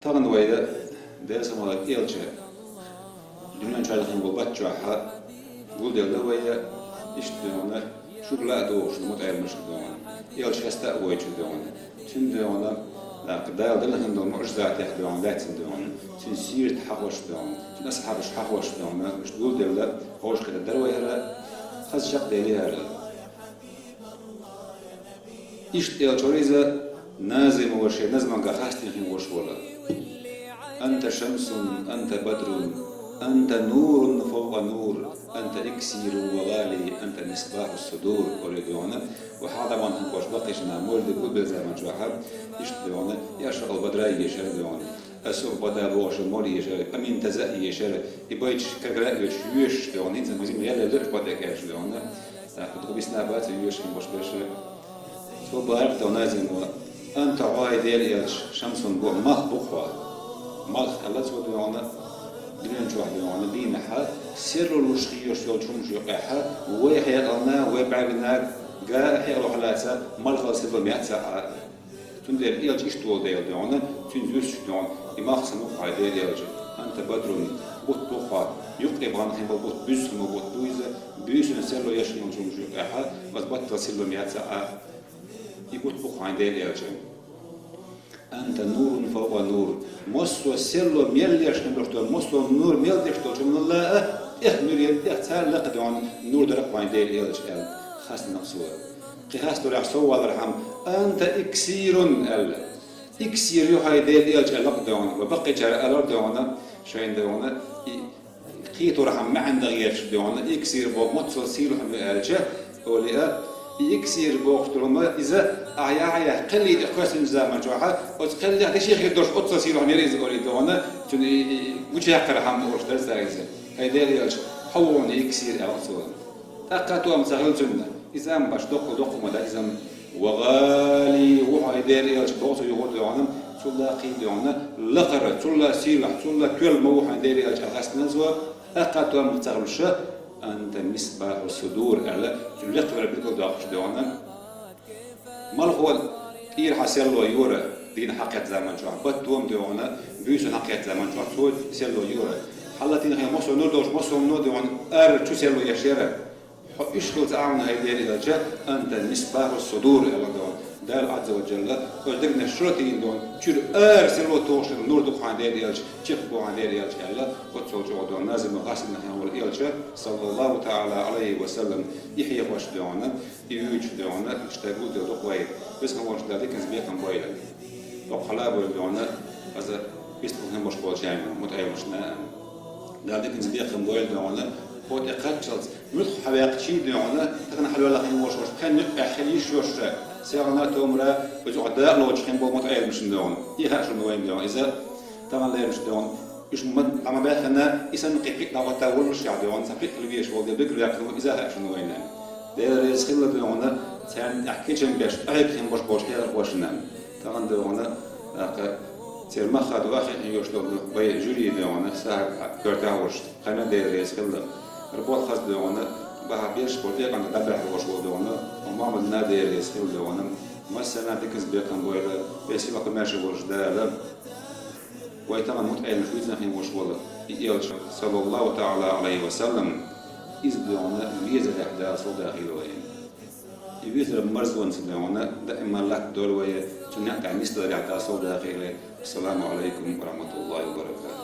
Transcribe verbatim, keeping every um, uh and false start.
Тахан вай Делан салам хилда элча дуьнен чу хинна волу баттахь гулделла вай, иштта дуьйна, шуьга ла а догӀуш ду мутаӀеламашка дуьйна, элча хеста а вайча дуьйна. Цуьнан дуьйна, нах Дала делла хинна долу муӀжизатех дуьйна, лаьцна дуьйна, цуьнан сийрат хьахош дуьйна, цуьнан асхьабаш хьахош дуьйна, уьш гулделла, хьошкхетар дара вай хӀара, хаза чекхдели хӀара. Иштта элча вара иза, назим вара, шен назманга хастийна хинна волуш волу: «Анта шамсун, анта бадрун, анта нурун фавкъа нур, анта иксиру ва гъали, анта мисбаху судур», олий дуьйна. Ва хьалха заманахь хинна болчу баккхийчу наха мовлид гулбеллачу заман чохь иштта дуьйна, я шакъал бадра ешара дуьйна, асур бада бохуш молла ешара, амин таза а ешара, и байташ кагра а оьцуш, йоьшуш дуьйна, хӀинца ма зима гӀеллелла уьш бада кхаьчна дуьйна. ТӀаккха дукха бисна а бац, йоьшуш хинна болуш берш. Цо бара дуьйна назим вара: «Анта, хьо, хӀай Делан элча, шамсун, бу-, малх бу хьо». Малх аьлла цо дуьйна, дуьнен чохь дуьйна, дийнахь, серло луш хьоьжуш йолчу хӀуманаш юкъехь, вай хьекъална, вай бӀаьргана га а хьекъало хьалаца, малхал серло меца Ӏа. Цундела элча иштта волу дела дуьйна, цуьнца зуьйш дуьйна, и малх санна ву хьо, хӀай Делан элча. «Анта бадрун, бутт бу хьо, юккъе бахана хин болу бутт, буьззина болу бутт бу иза, буьйсанна серло еш хьоьжуш хӀуманаш юкъехь, оцу баттал серло меца Ӏа». И бутт бу хьо, хӀай Делан элча. «Анта нурун фавкъа нур». Массо а серло мел еш хин долуш долу, массо а нур мел деш долчу хӀуманал а, тӀех нур, тӀех царал а кхин дуьйна нур дара хьо, хӀай Делан элча, аьлла, хастийна цо. Кхин хастор хьалха сов валархьама: «Анта иксирун», аьлла. «Иксир ю хьо, хӀай Делан элча», аьлла кхин дуьйна. Ва баккхийчара алар дуьйна, шайна дуьйна, и кхеторхьама маьӀна дан гӀерташ дуьйна, иксир боху муьлхха сийлахь хӀума ю аьлча, олий а, и иксир бохуш долу хӀума иза, ахьа яхьа кхелли тӀе кхоьссинчу заман чохь, оцу кхеллех деши хир долуш оццул сийлахь хӀума яра иза, олий дуьйна, цуьнан и, и, гучуяккхархьама олуш дара цара иза. ХӀай Делан элча, хьо ву хьуна иксир, аьлла цо. ТӀаккха тоам ца хилла цуьнан. Иза ам баш доккха, доккха хӀума дан, иза ам. «Ва гъали ву хьо, хӀай Делан элча», боху цо юха дуьйна, цул а кхин дуьйна, лакхара, цул а сийлахь, цул а тоьлла ма ву хьо, хӀай Делан элча, аьлла хастийна цо, тӀаккха тоам ца хилла: «Анта мисбаху судур», аьлла, цуьнан лекха верг билгалдоккхуш дуьйна. Малхо тӀера хьан серло йора, дийнахь хьакхеттачу заман чохь, баттом дуьйна, буьйсанна хьакхеттачу заман чохь цо серло йора. Хьалатийна хьайн массо а нур долуш, массо а нур дуьйна, ара чу серло еш яра. Хьо иштта хилла ца Ӏа хьуна, хӀай Делан элча, «анта мисбаху судур», аьлла дуьйна. Дала Ӏазза ва Джалла оцу дегнаш шура тӀе йина дуьйна, чуьра ара серло тохуш нур ду хьо, хӀай Делан элча, чекх бу хьо, хӀай Делан элча, аьлла, оццул чӀогӀа дуьйна назим хастийна хьан волу элча, саллаллаху таӀала Ӏалайхи ва саллам, и хьехош дуьйна, и вуьйцуш дуьйна, иштта гулделла ду-кх вай. Веза хинна волчу Дала диканца бекхам бойла. Доккха хьала а бойла дуьйна, хаза вистхила хин болуш болчарна, мутаӀеламашна а. Дала диканца бекхам бойла дуьйна, хьо тӀе кхаччалц, муьлхха хьан ваьккхича а дуьйна, тахана хьан лоьлла хин волуш, пхенна юкъехь хила йиш йолуш, сагӀана а, томара а, оцу юкъа дакъа лоцуш хин болу мутаӀеламашна дуьйна. И хаьа шуна вайна дуьйна иза, тахана леринчу дуьйна. Уьш ма, ма баьххина, и санна кхин пхиъ дӀагӀоттар волуш а дуьйна, цхьа пхиъ хила везаш волу дела дика лоьхна ву, иза а хаьа шуна вайна. Дела реза хилла дуьйна, царна тӀехь кечам беш, къахьега хин болуш болчу кхелхархошна. Тахана дуьйна, тӀаккха церан мах хадо а хиъна йолуш долу вай жюри дуьйна, сахьаб коьртехь а волуш, кхайна а Дела реза хилла. ХӀара болх хаза дуьйна, бахьа беш болу тӀекъан дӀабаьхьа волуш волу дуьйна, Мухьаммадна а Дела реза хилла дуьйна, массарна а диканца бекхам бойла, веза хилла кху маьрша волчу Дала. Вай тахана мутаӀеламаш вийцина хин волуш волу и элча, саллаллаху таӀала Ӏалайхи ва саллам, иза дуьйна везарехь Дала совдахийла вай. И везар марзонца дуьйна даиман латтадойла вай, цу некъ тӀехь нисдаларехь Дала совдахийла. Ассаламу Ӏалайкум ва рахьматуллахи ва баракатух.